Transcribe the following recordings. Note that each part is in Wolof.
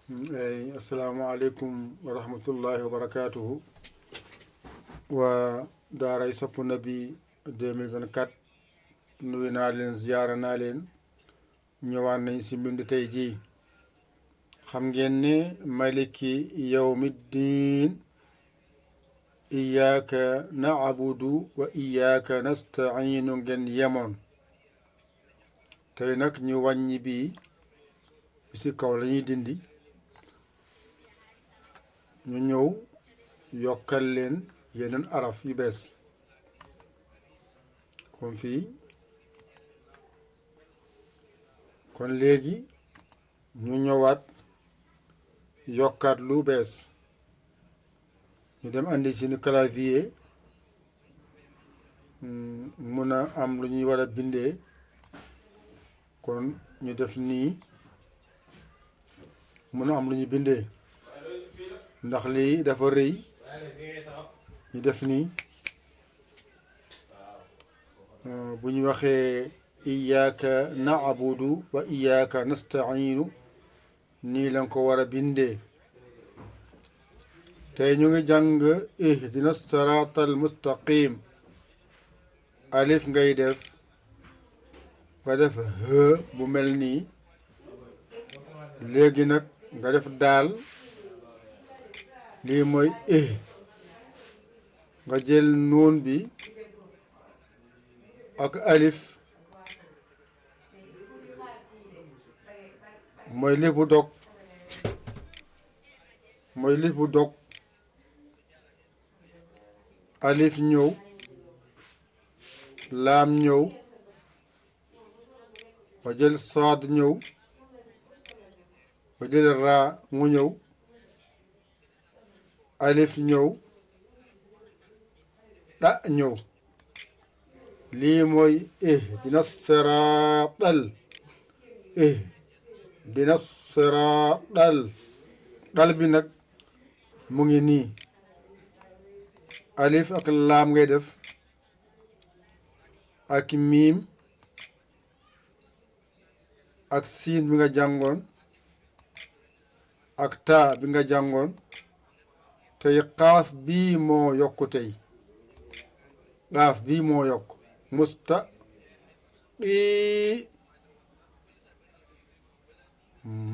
asalaamaaleykum wa rahmatullahi wa barakaatuhu waa daaray Sopp Nabi 2024 nuyu naa leen ziyaara naa leen ñëwaan nañ si mbind tey jii xam ngeen ne maliki yawmi ddiin iyaaka na'budu wa iyaaka nasta'iinu ngeen yemoon tey nag ñu wàññi bii bi si kaw la ñuy dindi ñu ñëw yokkal leen yeneen araf yu bees kon fii kon léegi ñu ñëwaat yokkaat lu bees ñu dem andi suñu clavier mun a am lu ñuy war a bindee kon ñu def nii mun a am lu ñuy bindee ndax lii dafa rëy ñu def nii bu ñu waxee iyyaka na'budu wa iyyaka nasta'inu nii lañ ko war a bindee tey ñu ngi jàng ihdina siratal mustaqim alif ngay def nga def hë bu mel nii léegi nag nga def daal lii mooy nga jël nuun bi ak alif mooy lif bu dog alif ñëw laam ñëw nga jël saad ñëw nga jël raa mu ñëw alif ñëw da ñëw lii mooy ihdina siraatal ihdina siraatal dal bi nag mu ngi nii alif ak laam ngay def ak miim ak siin bi nga jàngoon ak taa bi nga jàngoon tey xaaf bii moo yokku tey xaaf bii moo yokk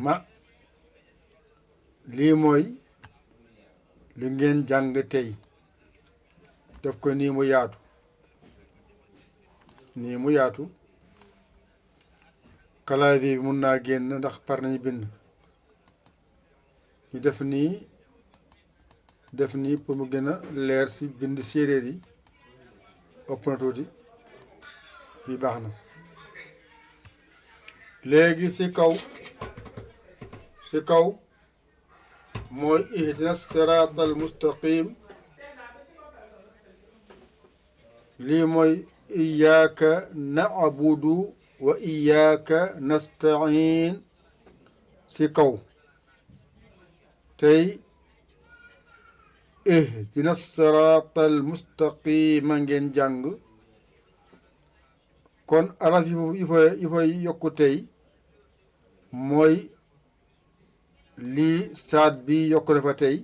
ma lii mooy li ngeen jàng tey def ko nii mu yaatu clavier bi mun naa génn ndax par nañu bind ñu def nii pour mu gën a leer si bind séeréer yi ëpp na tuuti fii baax na léegi si kaw mooy ihdina siraatal mustaqim lii mooy iyyaka na'budu wa iyyaka nasta'in si kaw tey ihdina siraatal mustaqima ngeen jàng kon araf yi fay yokku tey mooy lii saat bi yokku dafa tey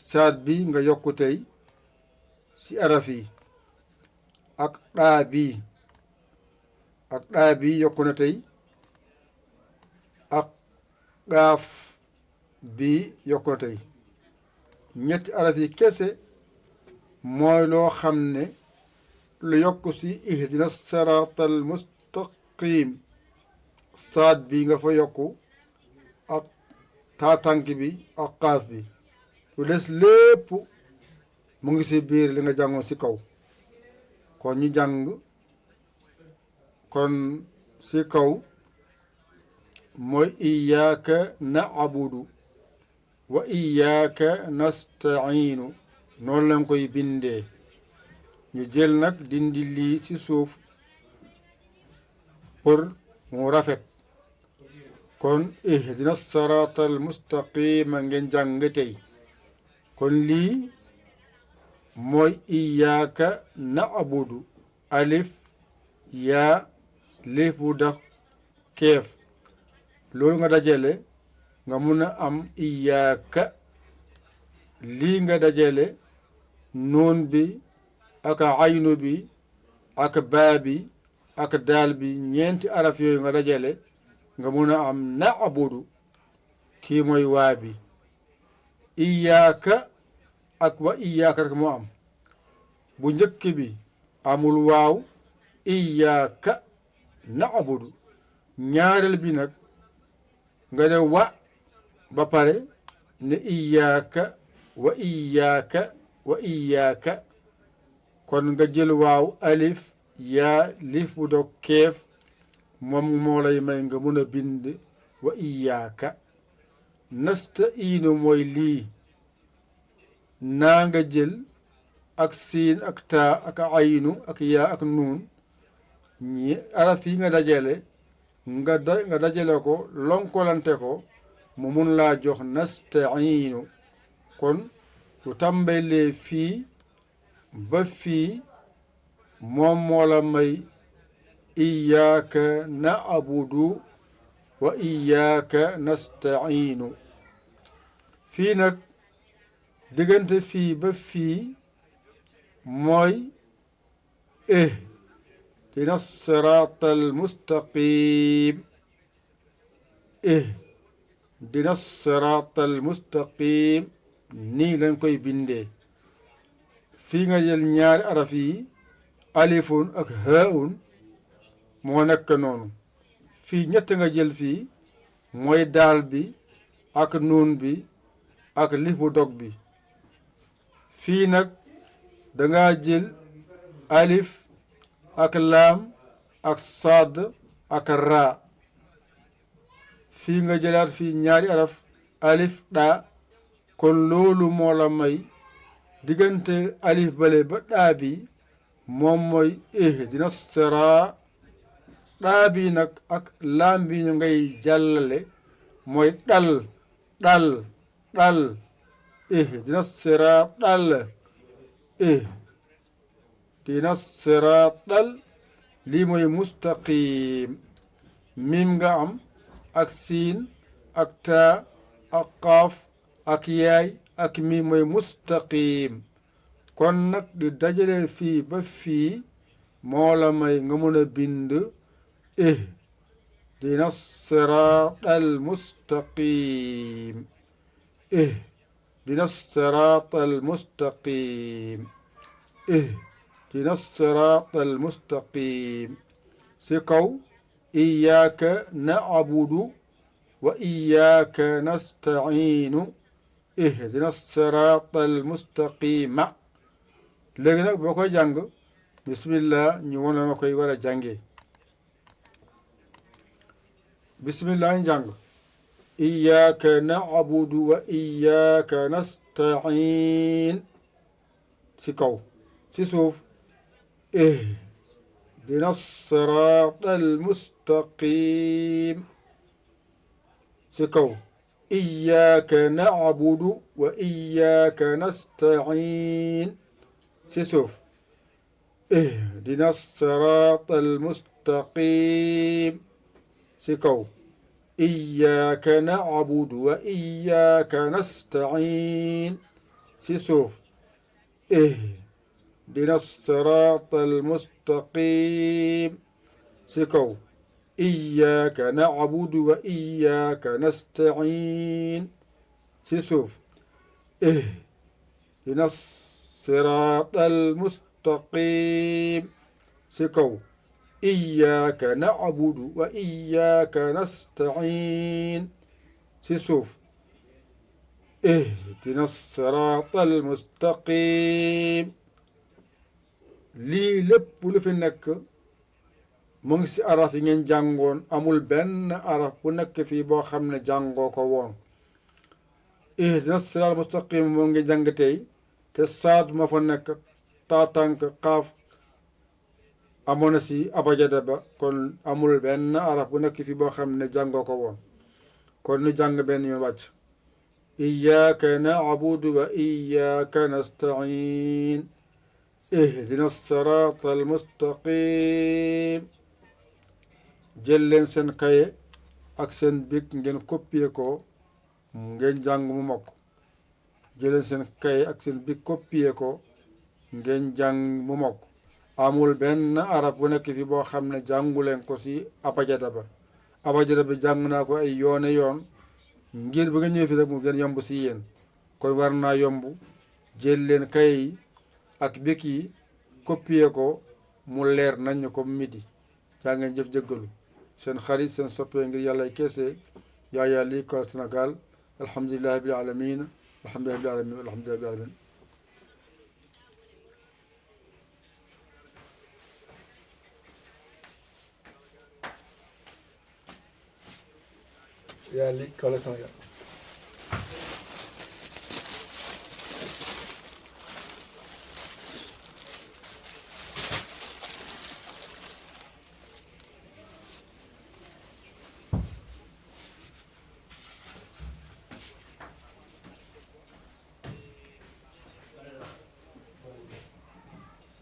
saat bi nga yokku tey ci araf yi ak daa bi yokku na tey ak gaaf bi yokku na tey ñetti araf yi kese mooy loo xam ne lu yokk ci ihdina siraatal mustaqim saat bi nga fa yokku ak taatank bi ak xaaf bi lu des lépp mu ngi ci biir li nga jàngoon ci kaw kon ñu jàng kon ci kaw mooy iyyaka na'budu wa iyyaka nasta'inu noonu lañ koy bindee ñu jël nag dindi lii ci suuf pour mu rafet kon ihdina siraatal mustaqima ngeen jàng tey kon lii mooy iyyaka na'budu alif yaa lif bu daf keef loolu nga dajale nga mun a am iyaaka lii nga dajale nuun bi ak aynu bi ak baa bi ak daal bi ñeenti araf yooyu nga dajale nga mun a am na'budu kii mooy waa bi iyaaka ak wa iyaaka rek moo am bu njëkk bi amul waaw iyaaka na'budu ñaareel bi nag nga ne wa ba pare ne iyaaka wa iyaaka wa iyaaka kon nga jël waaw alif yaa lif bu dog keef moom moo lay may nga mun a bind wa iyaaka nasta'iinu mooy lii naa nga jël ak siin ak taa ak aynu ak yaa ak nuun ñi araf yi nga dajale nga dajale ko lonkolante ko mu mun laa jox nasta'iinu kon lu tàmbalee fii ba fii moom moo la may iyaaka na'budu wa iyaaka nasta'iinu fii nag diggante fii ba fii mooy ihdina siraatal mustaqim ihdina siraatal mustaqim nii lañ koy bindee fii nga jël ñaari araf yi alifun ak haun moo nekk noonu fii ñett nga jël fii mooy daal bi ak nuun bi ak lif bu dog bi fii nag danga jël alif ak laam ak saad ak raa fii nga jëlaat fii ñaari araf alif daa kon loolu moo la may diggante alif bale ba daa bi moom mooy ihdina siraa daa bi nag ak laam bi ñu ngay jàllale mooy dal ihdina siraa dal ihdina siraa dal lii mooy mustaqim mim nga am ak siin ak taa ak qaaf ak yaay ak mi mooy mustaqim kon nag di dajale fii ba fii moo la may nga mun a bind ihdina siraatal mustaqim ihdina siraatal mustaqim ihdina siraatal mustaqim si kaw iyaaka na'budu wa iyaaka nasta'iinu ihdina siraatal mustaqima léegi nag boo koy jàng bismillah ñu won la na koy war a jàngee bismillah ñu jàng iyaaka na'budu wa iyaaka nasta'iin si kaw si suuf ihdina siraatal mustaqim si kaw iyaaka na'budu wa iyaaka nasta'iin si suuf ihdina siraatal mustaqim si kaw iyaaka na'budu wa iyaaka nasta'iin si suuf ihdina siraatal mustaqim si kaw iyaaka na'budu wa iyaaka nasta'iin si suuf ihdina siraatal mustaqim si kaw iyaaka na'budu wa iyaaka nasta'iin si suuf ihdina siraatal mustaqim lii lépp lu fi nekk mu ngi si araf yi ngeen jàngoon amul benn araf bu nekk fii boo xam ne jàngoo ko woon ihdina siraatal mustaqim moo ngi jàng tey te saad ma fa nekk taatank xaaf amoon na si abajada ba kon amul benn araf bu nekk fii boo xam ne jàngoo ko woon kon nu jàng benn yoon wàcc iyaaka na'budu wa iyaaka nasta'iin ihdina siraatal mustaqim jël leen seen kaye ak seen bic ngeen copier ko ngeen jàng mu mokk jëleen seen kay ak seen bi copier ko ngeen jàng mu mokk amul benn arab bu nekk fi boo xam ne jànguleen ko si abajada ba abajada bi jàng naa ko ay yoone yoon ngir bi nga ñëw fi rek mu gën yomb si yéen kon war naa yomb jël leen kay yi ak bik yi copier ko mu leer nañ ko midi jaa ngeen jëf jëggalu seen xarit seen soppee ngir yàlla keese Yaya Ly École Sénégal alhamdulillahi rabbil alamin alhamdulillahi rabbil alamin alhamdulillahi rabbil alamin Yaya Ly École Sénégal